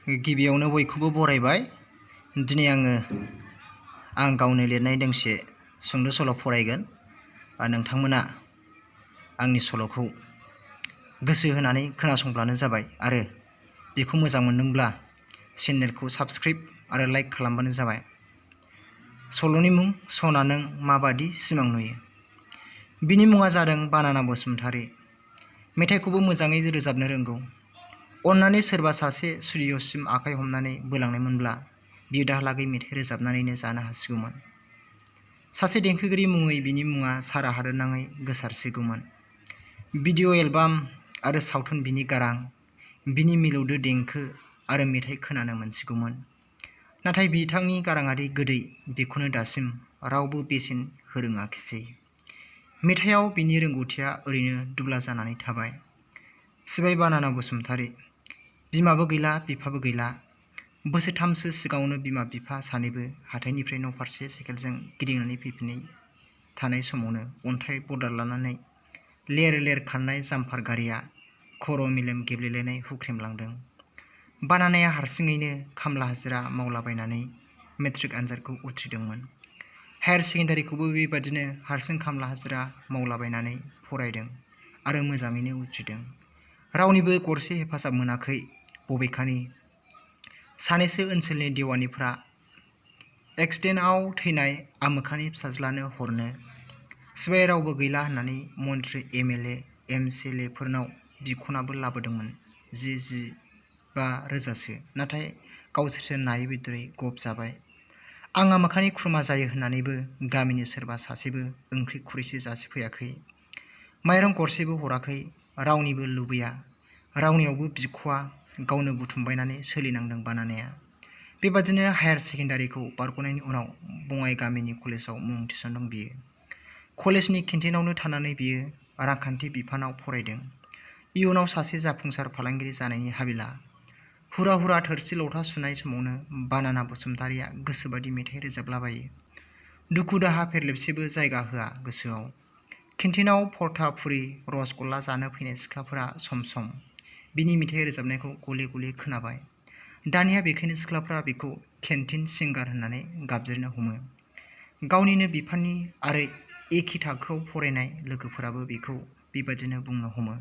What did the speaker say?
गिबियावनो बयखौबो बरायबाय। दिनै आं गावनो लिरनाय दोंसे सुंद' सल' फरायगोन। नोंथांमोना आंनि सल'खौ गोसो होनानै खोनासंब्लानो जाबाय आरो बेखौ मोजां मोनदोंब्ला चेनेलखौ साबस्क्राइब आरो लाइक खालामबानो जाबाय। सल'नि मुं सना नों माबादि सिमां नुयो। बिनि मुङा जादों बानाना बसुमतारी। मेथाइखौबो मोजाङै रोजाबनो रोंगौ। अन्नानै सोरबा सासे स्टुडिअ'सिम आखाइ हमनानै बोलांनायमोनब्ला बियो दाहालागै मेथाइ रोजाबनानैनो जानो हासिगौमोन। सासे देंखोगिरि मुङै बिनि मुङा सारा हादोरनाङै गोसारसिगौमोन। भिडिअ' एलबाम आरो सावथुन बिनि गारां, बिनि मिलौदो देंखो आरो मेथाइ खोनानो मोनसिगौमोन। नाथाय बिथांनि गाराङारि गोदै बेखौनो दासिम रावबो बेसेन होरोङाखिसै। मेथाइयाव बिनि रोंगौथिया ओरैनो दुब्ला जानानै थाबाय। सिबाय बानाना बसुमतारी। बिमाबो गैला बिफाबो गैला। बोसोरथामसो सिगाङावनो बिमा बिफा सानैबो हाथाइनिफ्राय न' फारसे साइकेलजों गिदिंनानै फैफिननाय थानाय समावनो अन्थाइ बर्डार लानानै लेर लेर खारनाय जाम्पार गारिया खर' मेलेम गेब्लेलायनाय हुख्रेमलांदों। बानानाया हारसिङैनो खामला हाजिरा मावलाबायनानै मेट्रिक आनजादखौ उथ्रिदोंमोन। हायार सेकेन्डारिखौबो बेबादिनो हारसिं खामला हाजिरा मावलाबायनानै फरायदों आरो मोजाङैनो उथ्रिदों। रावनिबो गरसे हेफाजाब मोनाखै। बबेखानि सानैसो ओनसोलनि देवानिफ्रा एक्सिडेन्टआव थैनाय आमोखानि फिसाज्लानो हरनो सिबाय रावबो गैला होननानै मन्थ्रि MLA MCLA फोरनाव बिख'नाबो लाबोदोंमोन 10-15 रोजासो। नाथाय गावसोरसो नायै बेदरै गब जाबाय। आं आमोखानि खुरमा जायो होननानैबो गामिनि सोरबा सासेबो ओंख्रि खुरैसे जासिफैयाखै। माइरं गरसेबो हराखै। रावनिबो लुबैया, रावनियावबो बिख'आ। गावनो बुथुमबायनानै सोलिनांदों बानानाया। बेबादिनो हायार सेकेन्डारिखौ बारग'नायनि उनाव बङाइ गामिनि कलेजाव मुं थिसनदों बियो। कलेजनि केन्टिनावनो थानानै बियो रांखान्थि बिफानाव फरायदों। इयुनाव सासे जाफुंसार फालांगिरि जानायनि हाबिला। हुरा हुरा थोरसि लथा सुनाय समावनो बानाना बसुमतारीया गोसोबादि मेथाइ रोजाबलाबायो। दुखु दाहा फेरलेबसेबो जायगा होआ गोसोआव। केन्टिनाव परथा पुरि रसगल्ला जानो फैनाय सिख्लाफोरा सम सम बिनि मेथाइ रोजाबनायखौ गले गले खोनाबाय। दानिया बेखायनो सिख्लाफ्रा बिखौ केन्टिन सिंगार होननानै गाबज्रिनो हमो। गावनिनो बिफाननि आरो एखे थाखोआव फरायनाय लोगोफोराबो बिखौ बेबादिनो बुंनो हमो।